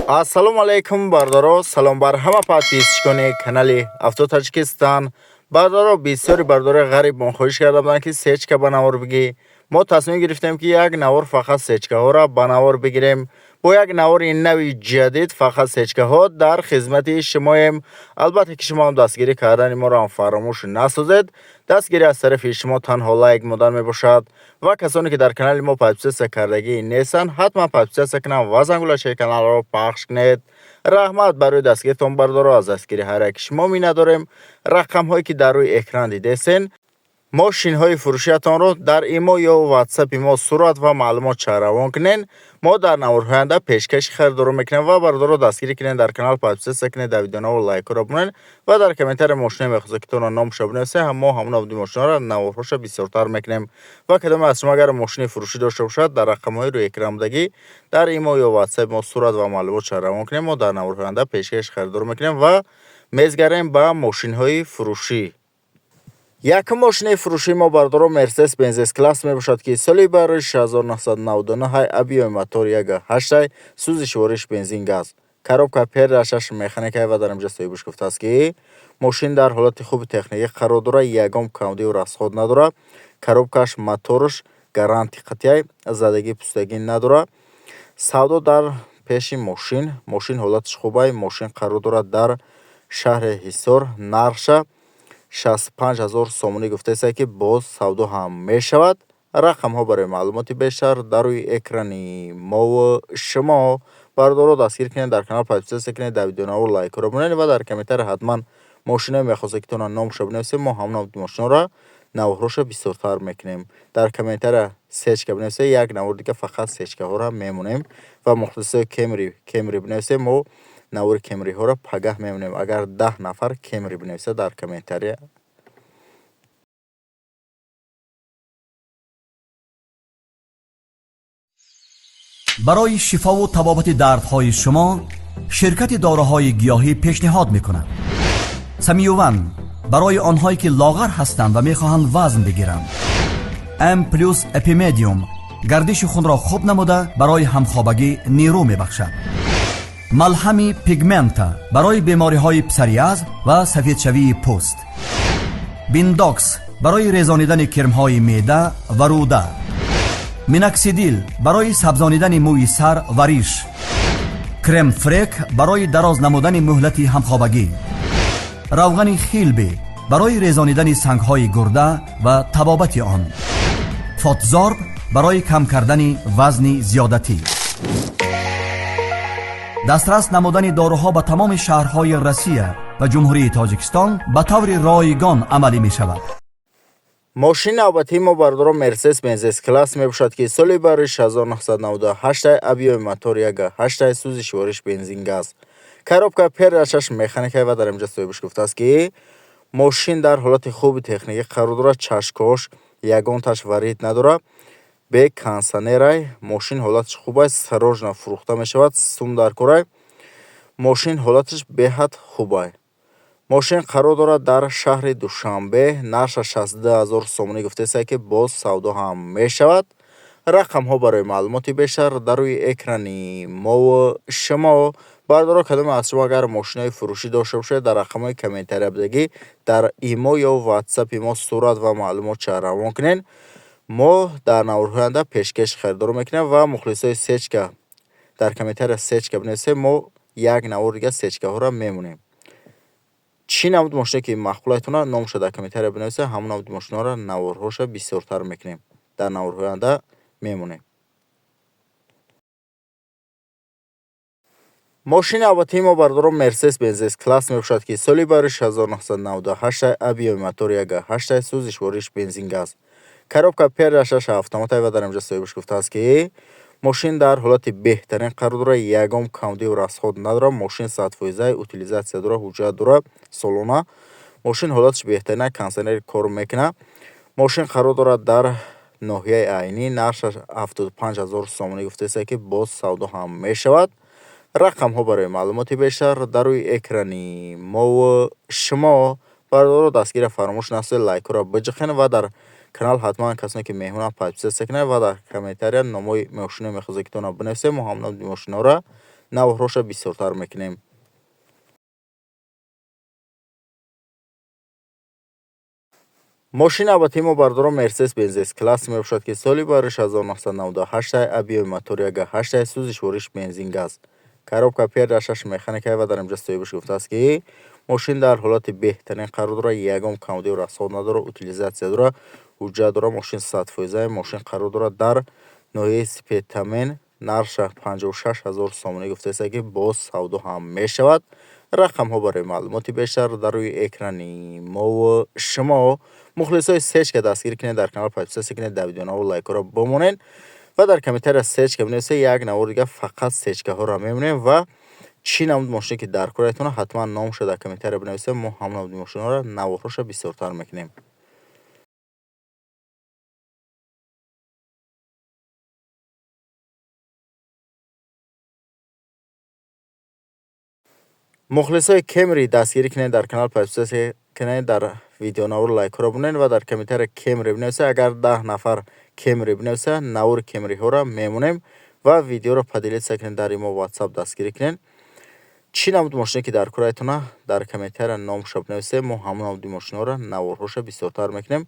Ассалому алайкум, бародаро, салом бар ҳама подписчикони канали Авто Таҷикистон. Бародаро, бисёри бародарои ғариб мо хоҳиш карда буданд, ки сечка ба навор бигӣ. Мо тасмим гирифтем, ки як навор фақат сечкаҳоро ба навор бигирем. Бо як навори нави ҷадид фақат сечкаҳо дар хизмати шумоем. Албатта, ки шумо ҳам дастгирӣ кардани моро ҳам фаромӯш насозед. Дастгирӣ аз тарафи шумо танҳо лайк мондан мебошад. Ва касоне ки дар канали мо подписаться кардагӣ нестанд, ҳатман подписаться кунанд ва зангулачаи каналро пахш кунед. Раҳмат барои дастгиритон, бародаро, аз дастгири ҳар яки шумо миннатдорем. Рақамҳое ки дар рӯи экран дидесен, мошинҳои фурӯшиятонро дар имо ё ватсапи мо сурат ва маълумот равон кунед. Мо дар наворҳои оянда пешкаши харидоро мекунем. Ва бародаро, дастгирӣ кунед, дар канал подписаться кунед, дар видеонаво лайкҳоро бимонед ва дар комментария мошине мехоҳед, ки тона номша бинависед, мо ҳамон навъи мошинаро наворҳоша бисёртар мекунем. Ва кадоме аз шумо агар мошини фурӯшӣ дошта бошад, дар рақамҳои рӯи экран будагӣ дар имо ё ватсапи мо сурат ва маълумот равон кунем. Мо дар наворҳои оянда пешкаши харидоро мекунем ва мезгарем ба мошинҳои фурӯшӣ. Якум мошинаи фурӯшии мо, бародаро, Мерседес Бенз С класс мебошад, ки соли барои 1999, объёми мотор 1,8, сӯзишвориш бензин, газ, коробка передачаш механикай. Ва дар инҷа соҳибаш гуфтааст, ки мошин дар ҳолати хуби техникӣ қарор дорад, ягон камбудию расход надорад, коробкаш, мотораш гарантия қатъияй, задагӣ пустагӣ надорад. Савдо дар пеши мошин, мошин ҳолаташ хубай. Мошин қарор дорад дар шаҳри Ҳисор, нархша 65 000 сомонӣ гуфтааст, ки боз савдо ҳам мешавад. Рақамҳо барои маълумоти бештар дар рӯи экрани мову шумо. Бародаро, дастгир кунед, дар канал подписаться кунед, дар видеонаво лайкҳоро бимонед ва дар комментария ҳатман мошиное мехостед, ки тона номша бинависед, мо ҳамон навъи мошиноро наворҳоша бисёртар мекунем. Дар комментария сечка бинависед, як навор дига фақат сечкаҳоро мемонем. Ва мухлисои Кемри, Кемри бинависед, мо навори Кемриҳоро пагаҳ мемонем, агар 10 нафар Кемри бинависад дар комментария. Барои шифову табобати дардҳои шумо ширкати доруҳои гиёҳӣ пешниҳод мекунад: Самиюван барои онҳое ки лоғар ҳастанд ва мехоҳанд вазн бигиранд, М плюс Эпимедиум гардиши хунро хуб намуда, барои ҳамхобагӣ нерӯ мебахшад, малҳами Пигмента барои бемориҳои псориаз ва сафедшавии пӯст, Биндокс барои резонидани кирмҳои меъда ва рӯда, Миноксидил барои сабзонидани мӯи сар ва риш, Крем-фрек барои дароз намудани муҳлати ҳамхобагӣ, равғани Хилби барои резонидани сангҳои гурда ва табобати он, Фотзорб барои кам кардани вазни зиёдатӣ. Дастрас намудани доруҳо ба тамоми шаҳрҳои Россия ва Ҷумҳурии Тоҷикистон ба таври ройгон амалӣ мешавад. Мошини навбатии мо, бародаро, Мерседес Бенз С класс мебошад, ки соли барои 1998, объёми мотор 1,8, сӯзишвориш бензин, газ, коробка передачаш механикай. Ва дар инҷа соҳибаш гуфтааст, ки мошин дар ҳолати хуби техникӣ қарор дорад, чашкош ягонташ варид надорад, бе кондитсионерай, мошин ҳолаташ хуб аст, срочно фурӯхта мешавад, сум дар корай, мошин ҳолаташ беҳад хубай. Мошин қарор дорад дар шаҳри Душанбе, нархаш 62 000 сомонӣ гуфтааст, ки боз савдо ҳам мешавад. Рақамҳо барои маълумоти бештар дар рӯи экрани мову шумо. Бародаро, кадоме аз шумо агар мошинои фурӯшӣ дошта бошед, дар рақамҳои комментария будагӣ дар имо ё ватсапи мо сурат ва маълумотша равон кунед. Мо дар наворҳои оянда пешкаши харидоро мекунем. Ва мухлисои сечка дар комментария сечка бинависед, мо як навор дига сечкаҳоро мемонем. Чӣ намуд мошине ки маъқулайтона, номаша дар комментария бинависед, ҳамон намуди мошинаҳоро наворҳоша бисёртар мекунем, дар наворҳои оянда мемонем. Мошини навбатии мо, бародаро, Мерседес Бенз С класс мебошад, ки соли барои 1998, объёми мотор 1,8, сӯзишвориш бензин, газ, коробка передачаш автоматай. Ва дар инҷа соҳибаш гуфтааст, ки мошин дар ҳолати беҳтарин қарор дорад, ягон камбудию расход надорад, мошин 100 фоиза утилизация дорад, ҳуҷҷат дорад солона, мошин ҳолаташ беҳтарина, кондитсионер кор мекунад. Мошин қарор дорад дар ноҳияи Айнӣ, нархаш 75 000 сомонӣ гуфтааст, ки боз савдо ҳам мешавад. Рақамҳо барои маълумоти бештар дар рӯи экрани мову шумо. Бародаро, дастгирро фаромӯш насозед, лайкҳоро биҷиқен ва дар канал ҳатман касоне ки меҳмонанд, подписаться кунед ва дар комментария номҳои мошино мехоҳед, ки тона бинависед, мо ҳамон мошиноро Наворҳоша бисёртар мекунем. Мошини навбатии мо, бардоро, Мерседес Бенз С класс мебошад, ки соли бариш 1998, объёми мотор 1,8, сӯзишвориш бензин, газ, коробка передачаш механика. Ва дар инҷа соҳибаш гуфтааст, ки мошин дар ҳолати беҳтарин қарор дорад, ягон камбудию расход надорад, утилизация дорад, ҳуҷҷат дорад, мошин 100%. Мошин қарор дорад дар ноҳияи Спитамен, нархша 56 ҳазор сомонӣ гуфтааст, ки боз савдо ҳам мешавад. Рақамҳо барои маълумоти бештар дар рӯи экрани мову шумо. Мухлисои сечка, дастгирӣ кунед, дар канал подписаться кунед, дар видеонаву лайкҳоро бимонед ва дар комментария сечка бинависед. Як навор дига фақат сечкаҳоро мемонем ва чӣ намуд мошине, ки дар кораятона, ҳатман номашро дар комментария бинависед. Мо ҳамон намуди мошинҳоро наворҳоша бисёртар мекунем. Мухлисои Кемри, дастгирӣ кунед, дар канал подписаться кунед, дар видеонавор лайкҳоро бимонед ва дар комментария Кемри бинависед. Агар 10 нафар Кемри бинависад, навори Кемриҳоро мемонем ва видеоро поделиться кунед, дар имо, Ватсап дастгирӣ кунед. Чӣ намуд мошине, ки дар кораятона, дар комментария номашро бинависед. Мо ҳамон намуди мошинҳоро наворҳоша бисёртар мекунем.